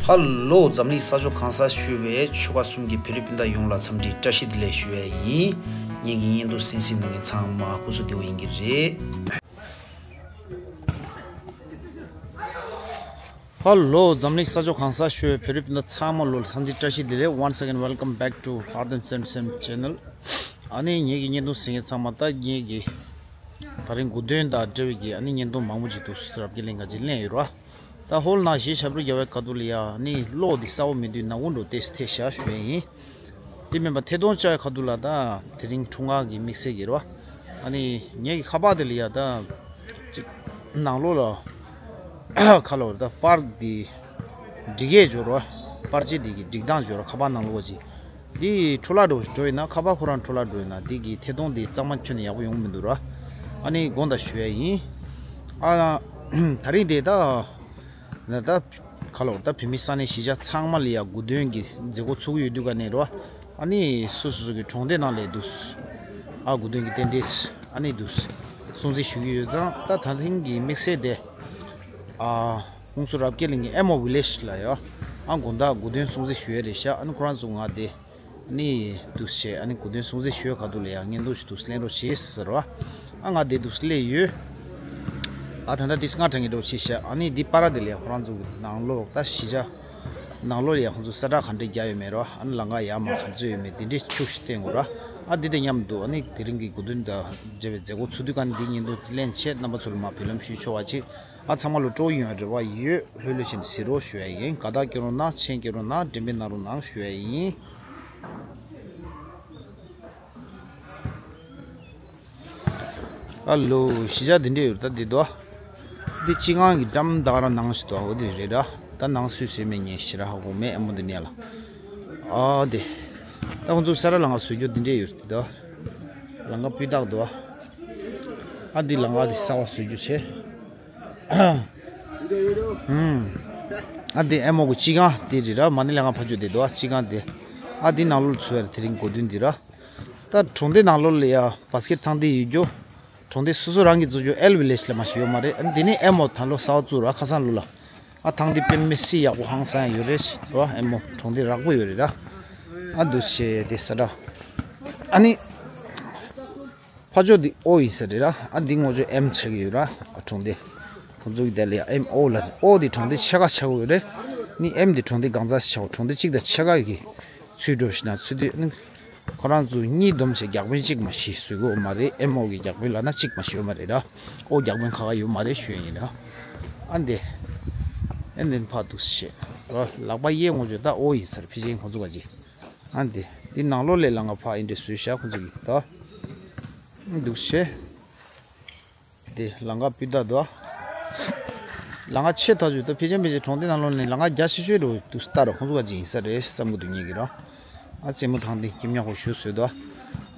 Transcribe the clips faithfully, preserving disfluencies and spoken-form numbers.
ཧ་ལོ། འཛམ་གླིང་ས་ཕྱོགས་གང་སར་བཞུགས་པའི་ཆོལ་ཁ་གསུམ་གྱི་བོད་རིགས་སྤུན་ཟླ་ཡོངས་ལ་འཚམས་འདྲི་བཀྲ་ཤིས་བདེ་ལེགས་ཞུ་བ་ཡིན། ངེད་ཀྱི་བརྙན་ཐུང་གསན་གཟིགས་གནང་མཁན་ཚང་མ་སྐུ་གཟུགས་བདེ་པོ་ཡིན་གྱི་རེད། ཧ་ལོ། འཛམ་གླིང་ས་ཕྱོགས་གང་སར་བཞུགས་པའི་བོད་རིགས་སྤུན་ཟླ་ཚང་མ་ལོ་ལ་འཚམས་འདྲི་བཀྲ་ཤིས་བདེ་ལེགས། Once again, welcome back to Heart and Sense channel. ཨ་ནི་ངེད་ཀྱི་བརྙན་ཐུང་གཟིགས་མཁན་ཚང་མ། ད་ངེད་ཀྱི་དེ་རིང་དགུ་སྟོན་དང་འབྲེལ་བའི་གི་ཨ་ནི་བརྙན་ཐུང་མང་པོ་ཅིག་འདུག་རབ་རྒྱས་གླིང་ག་ཅིག་ལེན་ཡོད་ར། ད་ཧོལ་ནང་གཞིས་ཞབས་བྲོ་རྒྱག་པའི་ཁ་ཐུག་ལ་ཡ་ཨ་ནི་གློག་འདི་གསལ་པོ་མི་འདུག་ནག་ཁུང་འགྲོ་ཏེ་ཐེ་ཤ་ཞུ་ཡ་ཡིན། དེ་མིན་པ་ཐད་གཏོང་བྱ་བའི་ཁ་ཐུག་ལ་ད་དེ་རིང་འཁྲུངས་སྐར་གྱི་དམིགས་བསལ་གྱི་རེད་བ། ཨ་ནི་ངེད་ཀྱི་ཁ་པར་དེ་ལ་ཡ་ད་ཅིག་ནང་ལོགས་ལ་ཁ་ལོ་ད་པར་འདི་སྒྲིག་ཡས་འབྱོར་བ། པར་ཆས་འདི་གི་སྒྲིག་སྟངས་འབྱོར་བ། ཁ་པར་ནང་ལོགས་ཅིག་འདི་འཕྲོ་བརླག་འགྲོ་འགྲོ་ཡིན་ན། ཁ་པར་ཁོ་རང་འཕྲོ་བརླག་འགྲོ་ཡིན་ན་འདི་གི་ཐད་གཏོང་འདི་གཙང་མ་ཁྱོན་ནས་ཡག་པོ་ཡོང་གི་མི་འདུག་ར། ཨ་ནི་དགོངས་དག་ཞུ་ཡས་ཡིན། ཨ་ད་རིང་དེ་ད་ད་ད་ཁ་ལོ་ད་བོད་མི་ས་གནས་གཞིས་ཆགས་ཚང་མ་ལ་ཡ་དགུ་སྟོན་གྱི་མཛད་སྒོ་ཚུགས་ཀྱི་ཡོད་དུས་ག་ནས་རོ། ཨ་ནི་སོ་སོ་སོ་གི་གྲོང་སྡེ་ནང་ལ་འདུག་ཨ་དགུ་སྟོན་གྱི་རྟེན་འབྲེལ་ཨ་ནི་འདུག་སྲུང་བརྩི་ཞུ་གི་ཡོད་ཙང་། ད་ད་ཐེངས་ཀྱི་དམིགས་བསལ་དེ་ཨ་ཧུན་སུར་རབ་རྒྱས་གླིང་གི་ཨེ་མོ་ཝི་ལེཇ་ལ་ཡ་ཨ་དགོང་དག་དགུ་སྟོན་སྲུང་བརྩི་ཞུ་ཡས་རེད་ཤག་ཨ་ནི་ཁོ་རང་ཚོ་ང་དེ་ནི་འདུག་བྱས། ཨ་ནི་དགུ་སྟོན་སྲུང་བརྩི་ཞུ་ཡས་ཁ་ཐུག་ལ་ཡ་བརྙན་ཐུང་ཞིག་འདུག་ལེན་རོགས་བྱེད་ཟེར་བ། ཨ་ང་དེ་འདུག་སླེབས་ཡོད། ཨ་ད་ལྟ་ཏིས་སྔ་དྲང་གི་འགྲོ་ཆེ་ཤག་ཨ་ནི་འདི་པ་ར་དེ་ལ་ཡ་ཁོ་རང་ཚོ་གི་ནང་ལོགས་ད་གཞིས་ཆགས་ནང་ལོགས་ལ་ཡ་ཁོང་ཚོ་གསལ་བསྒྲགས་ག་འདྲས་རྒྱག་ཡོད་མེད་རོ། ཨ་ནི་ལམ་ཁ་ཡར་མར་ག་ཚོད་ཡོད་མེད་དེ་འདྲས་ཤུགས་ཤིག་བསྟན་དགོས་ར། ཨ་འདི་དང་མཉམ་དུ་ཨ་ནི་དེ་རིང་གི་དགུ་སྟོན་དང་འབྲེལ་བའི་མཛད་སྒོ་ཚུགས་དུས་ག་ནས་འདི་བརྙན་ཐུང་ལེན་བྱས། རྣམ་པ་ཚོ་ལ་མར་འབུལ་ལམ་ཞུས་ཆོག་པ་ཅིག་ཨ་ཚང་མ་ལ་སྤྲོ་ཡོང་བའི་རེ་བ་ཡོད། ལྷོད་ལྷོད་བྱས་ནས་གཟིགས་རོགས་ཞུ་ཡ་ཡིན། དགའ་རྟགས་སྐྱོན་རོགས་གནང་། མཆན་སྐྱོན་རོགས་གནང་། འགྲེམས་སྤེལ་གནང་རོགས་གནང་ཞུ་ཡ་ཡིན། ཨ་ལོ། གཞིས་ཆགས་འདི་འདྲས་ཡོད་ད་འདི་དོ། འདི་སྤྱི་ཁང་གི་འགྲམ་ད་ག་རང་ནང་ཞིག་དོ། འོ་འདི་རེད་ར། ད་ནང་སུས་སུས་མེད་ཉེ་ཞེ་ར་ཧ་གོ་མེད་ཨ་མོ་འདི་ནས་ལ། ཨ་འདི། ད་ཁོང་ཚོ་ས་ར་ལམ་ཁ་བཟོ་རྒྱུ་འདི་འདྲས་ཡོད་འདི་དོ། ལམ་ཁ་སྤུས་དག་དོ། ཨ་འདི་ལམ་ཁ་འདི་གསར་པ་བཟོ་རྒྱུ་བྱས། ཨ་འདི་ཨེ་མོ་གི་སྤྱི་ཁང་འདི་རེད་ར། མ་ཎི་ལམ་ཁ་ཕར་ཕྱོགས་འདི་དོ། སྤྱི་ཁང་འདི། ཨ་འདི་ནང་ལོགས་ཚུད་པ་རེད། དེ་རིང་དགུ་སྟོན་འདི་ར། ད་གྲོང་སྡེ་ནང་ལོགས་ལ་ཡ་བ་སི་ཀེཊ་ཐང་འདི་ཡོད་རྒྱུ། གྲོང་སྡེ་སོ་སོ་རང་གིས་བཙུགས་རྒྱུ་ཨེལ་ཝི་ལེཇ་ལ་མ་ཞིག་ཡོད་མ་རེད། ཨ་འདི་ནི་ཨེ་མོ་ཐང་ལོ་གསར་པ་བཙུགས་ར། ཁ་སང་ལོ་ལ། ཨ་ཐང་འདི་དཔེ་མི་སྲིད་ཡག་པོ་ཧང་སང་ཡོད་རེད་རོ། ཨེ་མོ་གྲོང་སྡེ་རགས་པོ་ཡོད་རེད་ར། ཨ་འདུག་བྱས་དེ་ས་འདྲ། ཨ་ནི། ཕ་ཕྱོགས་འདི་ཨོ་ཡིན་ས་རེད་ར། ཨ་འདི་ངོ་ཅོག་ཨེམ་ཆགས་ཀྱི་ཡོད་ར། ཨ་གྲོང་སྡེ། ཁོང་ཚོ་གི་དེ་ལ་ཡ་ཨེམ་ཨོ་ལ། ཨོ་འདི་གྲོང་སྡེ་ཕྱེད་ཀ་ཆགས་ཀྱི་ཡོད་རེད། ནི་ཨེམ་འདི་གྲོང་སྡེ་གང་ཚ་ཞིག་ཆགས། གྲོང་སྡེ་གཅིག་དང་ཕྱེད་ཀ་གི་ཚུད་འགྲོ་ཞིག་ན་ཚུད་དུས་ནི། ཁོ་རང་ཚོ་གཉིས་བསྡོམས་བྱས་བརྒྱ་དཔོན་གཅིག་མ་ཞིག་བཟོ་གི་ཡོད་མ་རེད། ཨེམ་ཨོ་གི་བརྒྱ་དཔོན་ལབ་ན་གཅིག་མ་ཞིག་ཡོད་མ་རེད་ར། ཨོ་བརྒྱ་དཔོན་ཁ་ཁ་ཡོད་མ་རེད་ཞུ་ཡ་ཡིན་ར། ཨ་འདི། ཨེ་འདི་ཕར་འདུག་བྱས། ར་ལག་པ་གཡས་ངོ་ཅོག་ད་ཨོ་ཡིན་ས་རེད། ཕལ་ཆེར་ཁོང་ཚོ་ག་ཅིག་ཨ་འདི། འདི་ནང་ལོགས་ལ་ལམ་ཁ་ཕར་ཨེ་འདྲས་བཟོས་ཤག་ཁོང་ཚོ་གིས་ད། འདུག་བྱས། འདི་ལམ་ཁ་སྤུས་དག་འདུག་ལམ་ཁ་ཆེ་ཐག་ཆོད་ད་ཕལ་ཆེར་ཕལ་ཆེར་གྲོང་སྡེ་ནང་ལོགས་ནས་ལམ་ཁ་རྒྱ་ཆེ་ཤོས་རུ་འདུག་ལྟ་ར། ཁོང་ཚོ་ག་ཅིག་ཡིན་ས་རེད་བསམ་གི་འདུག་ངེད་ཀྱི་ར། ཨ་རྩེད་མོ་ཐང་འདི་སྐྱིད་ཉག་པོ་ཞུ་བཟོས་འདུག་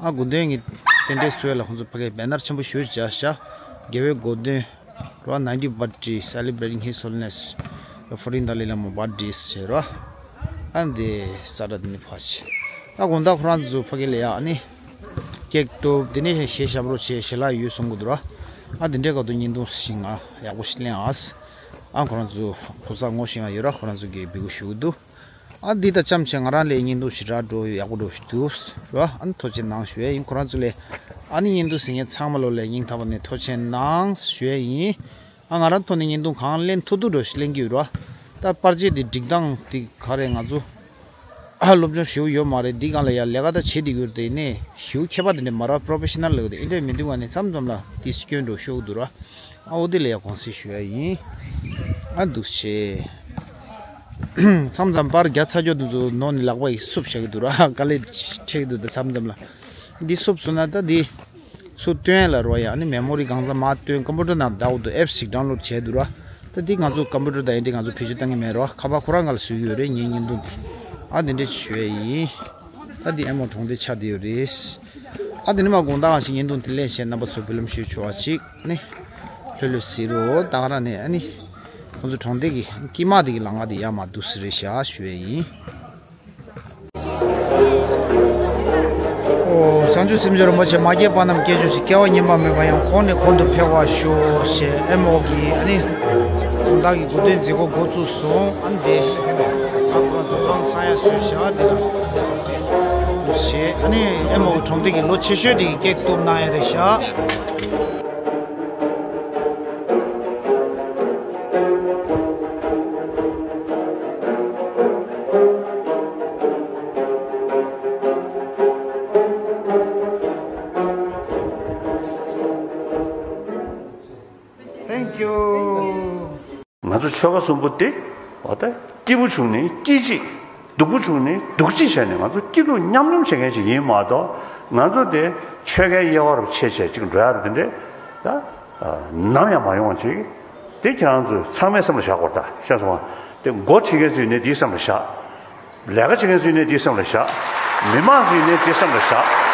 ཨ་དགུ་སྟོན་གྱི་རྟེན་འབྲེལ་ཚུལ་ལ་ཁོང་ཚོ་ཕ་གིའི་བེ་ནར་ཆེན་པོ་ཞུ་བྱས་ཤག་རྒྱལ་བའི་དགུ་སྟོན་ར། Ninety birthday celebrating His Holiness the fourteenth Dalai Lama birthday ཟེར་ར། ཨ་འདི་ས་ར་འདི་ནི་ཕ་ཆེ། ཨ་དགོང་དག་ཁོ་རང་ཚོ་ཕ་གི་ལ་ཡ་ཨ་ནི། ཀེག་གཏུབ། དེ་ནས་གཞས་ཞབས་བྲོ་བྱས། ཞལ་ལག་ཡོད་གསུང་གི་འདུག་ར། ཨ་དེ་འདྲའི་སྐབས་དུ་བརྙན་ཐུང་ཞིག་ང་ཡག་པོ་ཞིག་ལེན་ཨ། ཨ་ཁོ་རང་ཚོ་ཁོ་ཚ་ངོ་ཤེས་ཡ་ཡོད་ར། ཁོ་རང་ཚོ་གིས་འབོད་སྐུལ་ཞུ་གི་འདུག་ཨ་འདི་དང་ཅམ་ཆེ་ང་རང་ལས་བརྙན་ཐུང་ཞིག་རག་འགྲོ་ཡག་པོ་འགྲོ་ཞིག་འདུག་ར། ཨ་ནི་ཐུགས་རྗེ་གནང་ཞུ་ཡས་ཡིན། ཁོ་རང་ཚོ་ལས་ཨ་ནི་བརྙན་ཐུང་གཟིགས་མཁན་ཚང་མ་ལོ་ལས་སྙིང་ཐག་པ་ནས་ཐུགས་རྗེ་གནང་ཞུ་ཡས་ཡིན། ཨ་ང་རང་ཐོག་ནས་བརྙན་ཐུང་གང་ལེན་ཐུབ་ཐུབ་འགྲོ་ཞིག་ལེན་གྱི་ཡོད་ར། ད་པར་ཆས་འདི་སྒྲིག་སྟངས་འདི་ག་རེ་ང་ཚོ། ཨ་སློབ་སྦྱོང་ཞེ་པོ་ཡོད་མ་རེད། འདི་སྒང་ལ་ཡ་ལས་ཀ་ད་བྱེད་བསྡད་ཀྱི་ཡོད་རེད། དེ་ནས་ཞེ་པོ་མཁས་པ་དེ་འདྲ་མ་རེད། པྲོ་ཕེ་ཤ་ནལ་ལབ་དེ་ཨེ་འདྲས་མི་འདུག་ག་ནས་མཚམས་མཚམས་ལ་དེ་སྐྱོན་འགྲོ་ཤོར་གི་འདུག་ར། ཨ་འོ་དེ་ལ་ཡ་དགོངས་སེལ་ཞུ་ཡ་ཡིན། ཨ་འདུག་བྱས། མཚམས་མཚམས་པར་རྒྱག་ཚར་རྒྱུ་དེ་ཚོ་ནང་ནས་ལག་པ་ཡིས་བསུབ་བཞག་གི་འདུག་ར། དཀའ་ལས་འཕྲད་ཀྱི་འདུག་ད་མཚམས་མཚམས་ལ། འདི་བསུབ་སོང་ན་ད་འདི། ཚུར་བཏོན་ཡ་ལ་རོ་ཡ། ཨ་ནི་མེ་མོ་རི་གང་ཚ་མར་བཏོན། ཀམ་པུ་ཊར་ནང་བདའ་འོ་དུ་ཨེབ་ཞིག་ཌའུན་ལོཌ་བྱས་འདུག་ར། ད་འདི་ང་ཚོ་ཀམ་པུ་ཊར་དང་ཨེ་འདྲས་ང་ཚོ་བེད་སྤྱོད་བཏང་གི་མེད་རོ། ཁ་པར་ཁོ་རང་སྒང་ལ་བཟོས་ཀྱི་ཡོད་རེད། ངའི་བརྙན་ཐུང་འདི། ཨ་འདི་འདྲས་ཞུ་ཡ་ཡིན། ད་འདི་ཨེ་མོ་གྲོང་སྡེ་ཆགས་བསྡད་ཡོད་རེད། ཨ་འདི་ནི་མ་དགོང་དག་ཞིག་བརྙན་ཐུང་འདི་ལེན་བྱས་རྣམ་པ་ཚོ་འབུལ་ལམ་ཞུས་ཆོག་པ་ཅིག་ནི། ལྷོད་ལྷོད་གཟིགས་རོགས། ད་ག་རང་ནས་ཨ་ནི། ཁོང་ཚོ་གྲོང་སྡེ་གི་དཀྱིལ་མ་འདི་གི་ལམ་ཁ་འདི་ཡར་མར་འདུག་སེ་རེད་ཤག་ཞུ་ཡ་ཡིན། ཨོ། བྱང་ཆུབ་སེམས་མཆོག་རིན་པོ་ཆེ། མ་སྐྱེས་པ་རྣམས་སྐྱེ་གྱུར་ཅིག་སྐྱེ་བ་ངན་པ་མེད་པ་ཡང་། གོང་ནས་གོང་དུ་འཕེལ་བར་ཤོག་ཞེས་ཨེ་མོ་གིས་ཨ་ནི། དགོང་དག་གི་དགུ་སྟོན་མཛད་སྒོ་འགོ་བཙུགས་སོང་། ཨ་ནི་དེ། བཟོས་བཞག་འདི་ལ། བྱས་ཨ་ནི་ཨེ་མོ་གྲོང་སྡེ་གི་ལོ་ཆེ་ཤོས་དེ་གི་ཀེག་གཏུབ་གནང་ཡ་རེད་བཞག Thank you. ང་ཚོ་ཆོལ་ཁ་གསུམ་པོ་དེ་འོ་ད་སྐྱིད་པོ་བྱུང་ནས་སྐྱིད་ཅིག་སྡུག་པོ་བྱུང་ནས་སྡུག་ཅིག་བྱས་ནས་ང་ཚོ་སྐྱིད་སྡུག་མཉམ་མཉམ་བྱེད་མཁན་ཞིག་ཡིན་མ་གཏོགས། ང་ཚོ་དེ་ཆོལ་ཁའི་དབྱེ་བ་རུ་ཕྱེ་བྱས་ཅིག་འགྲོ་ཡ་རུ་དེ་འདྲས་ད་ནམ་ཡང་མ་ཡོང་བ་ཅིག་དེ་ཁྱེད་རང་ཚོས་ཚང་མས་སེམས་ལ་བཞག་དགོས་རེད། ད་ཤེས་སོང་ང་། དེ་འགོ་ཁྲིད་མཁན་ཚོས་ནས་དེའི་སེམས་ལ་བཞག་ལས་ཀ་བྱེད་མཁན་ཚོས་ནས་དེའི་སེམས་ལ་བཞག་མི་མང་ཚོས་ནས་དེའི་སེམས་ལ་བཞག་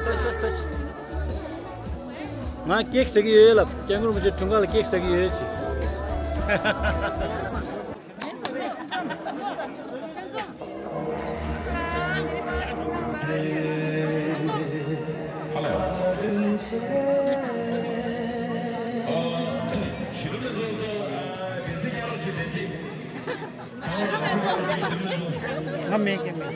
ང་ཀེག་ཟ་གི་ཡོད་ལབ། སྐྱབས་མགོན་རིན་པོ་ཆེ་དྲུང་ཁག་ལ་ཀེག་ཟ་གི་ཡོད་ཅེས། ང་མེད་ཀྱི་མེད།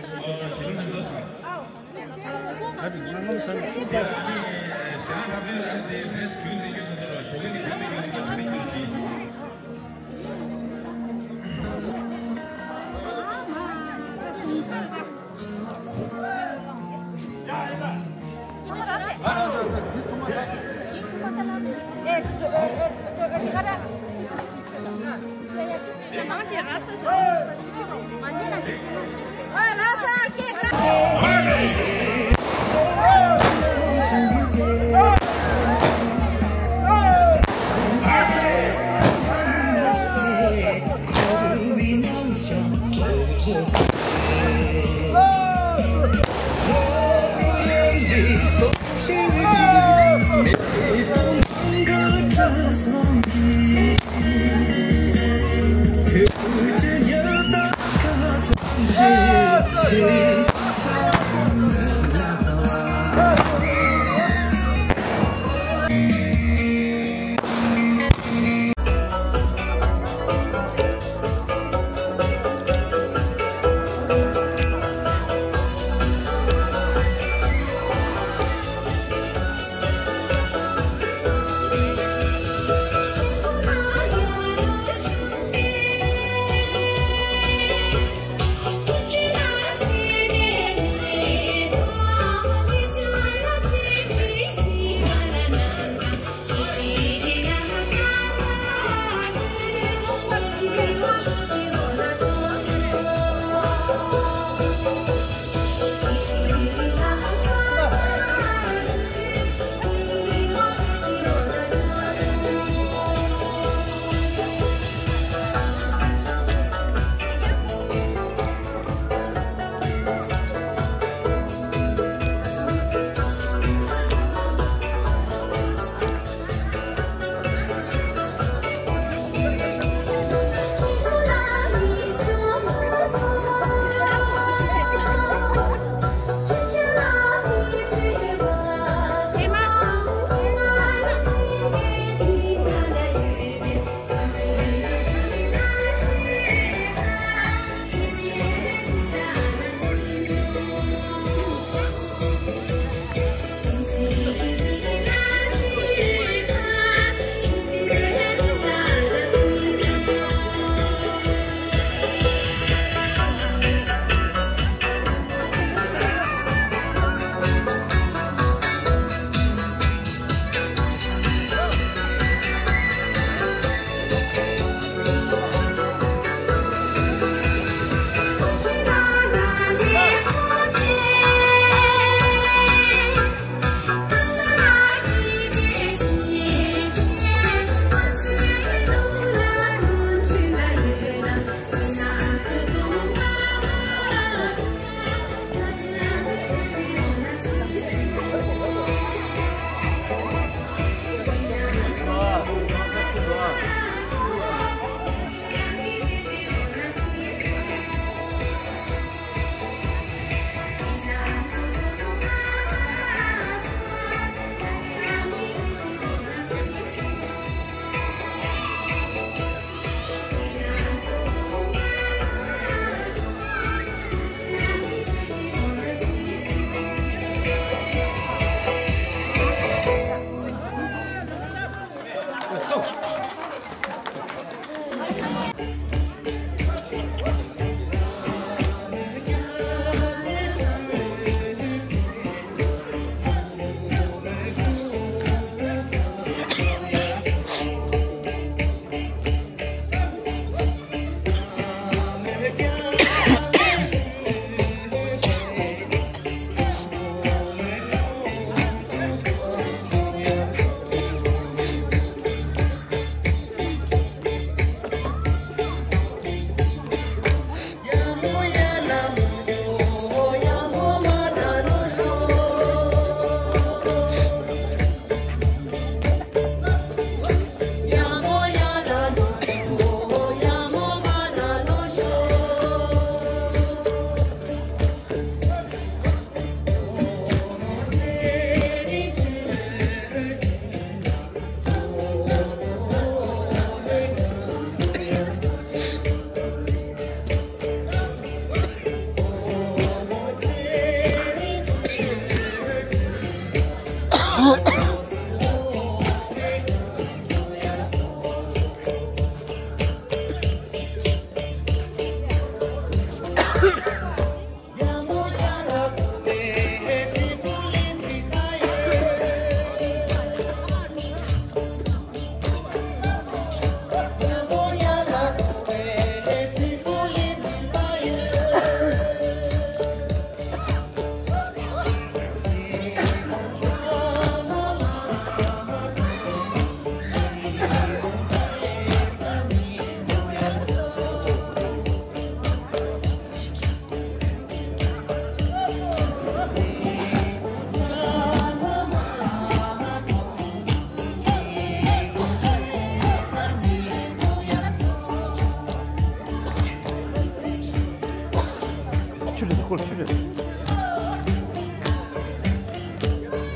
ཆུ་ལས་ཁོལ་ཆུ་ལས།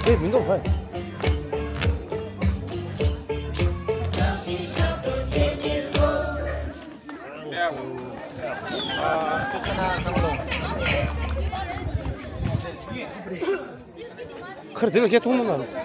ཨེ་མི་འདུག་ཧ། ཁར་དེ་ལ་ཁྱེད་མཐོང་མ་ན།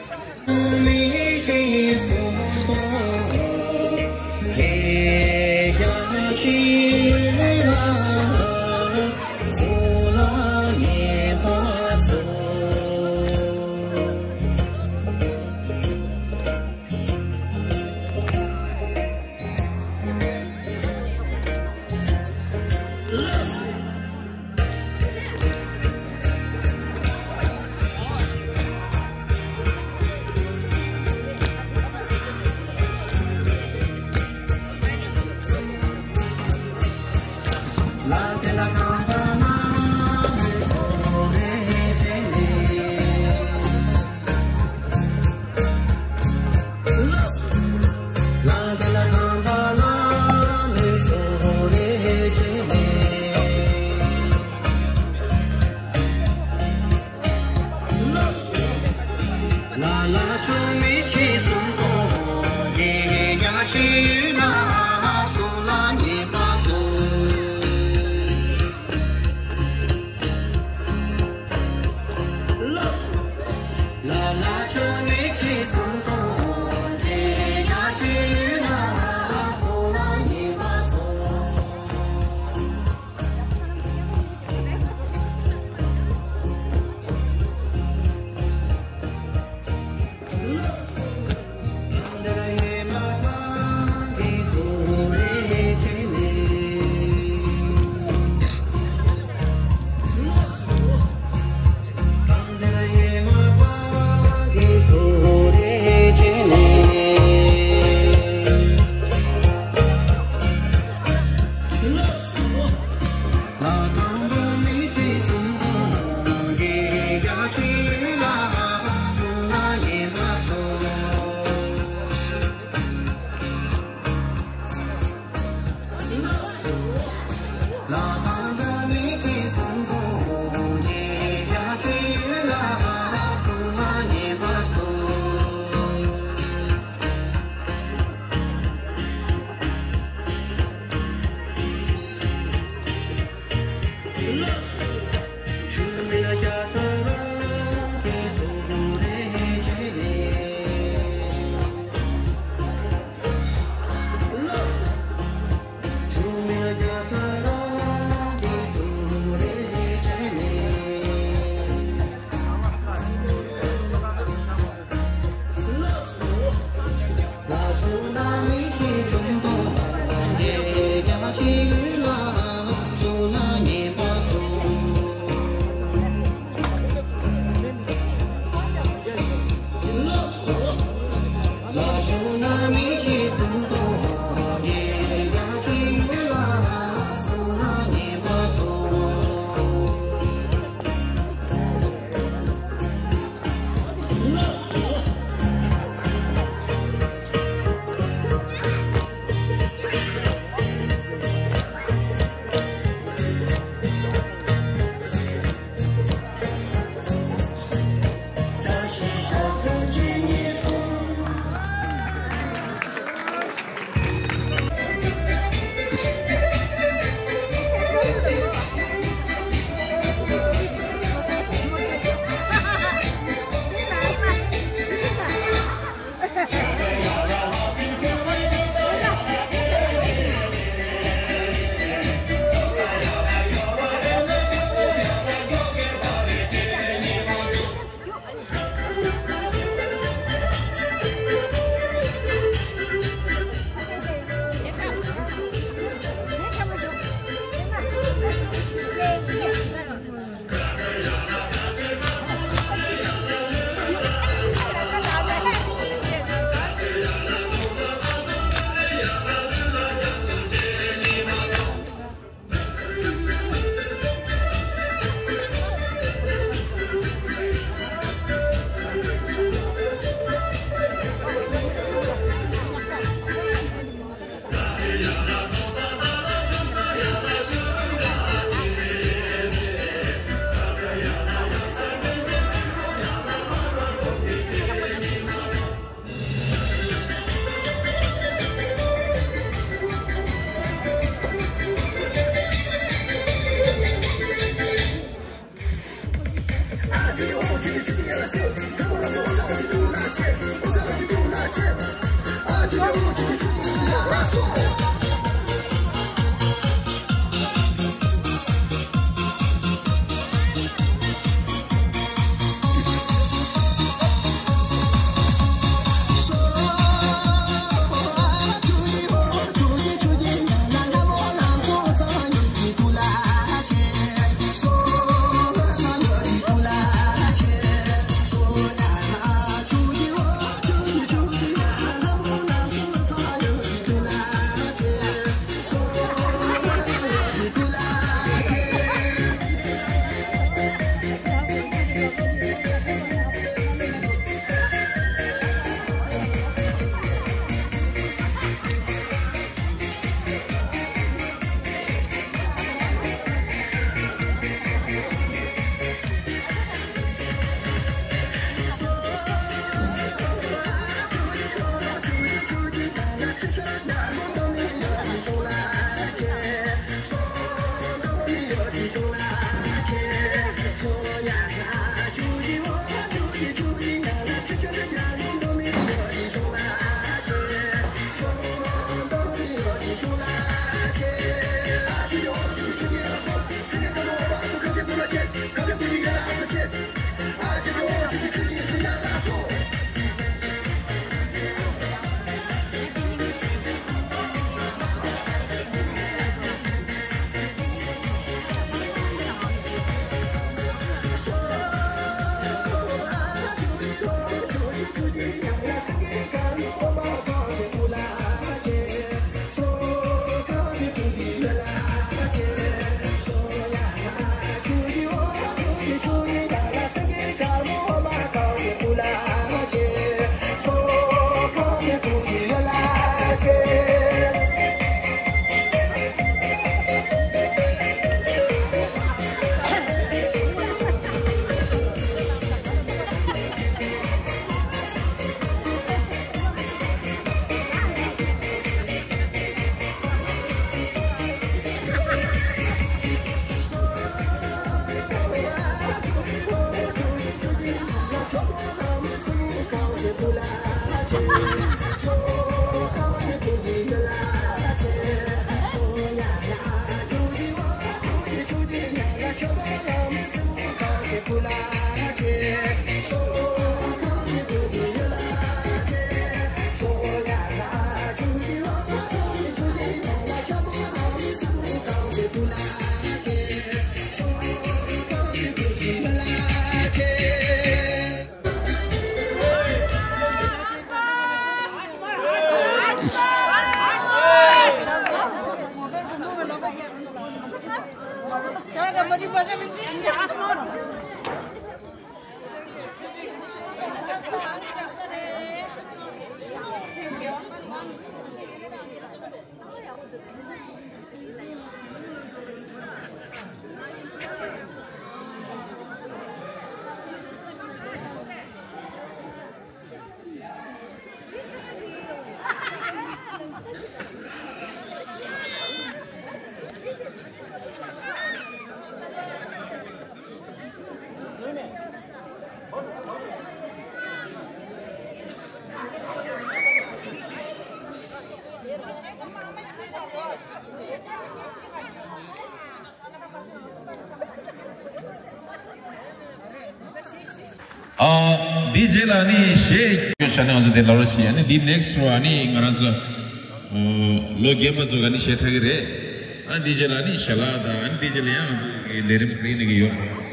འདི་རྗེས་ལ་ནི་གཞས་ཤ་ནང་ཚོ་དེ་ལ་རོ་ཞིག་ཨ་ནི་འདི་next round ཨ་ནི་ང་རང་ཚོ་ལོ་རྒན་པ་ཚོ་ག་ནི་གཞས་འཁྲབ་ཀྱི་རེད། ཨ་འདི་རྗེས་ལ་ནི་ཞལ་ལག་དང་ཨ་ནི་འདི་རྗེས་ལ་ཡང་ང་ཚོ་གི་ལས་རིམ་སྤེལ་ནི་གི་ཡོད།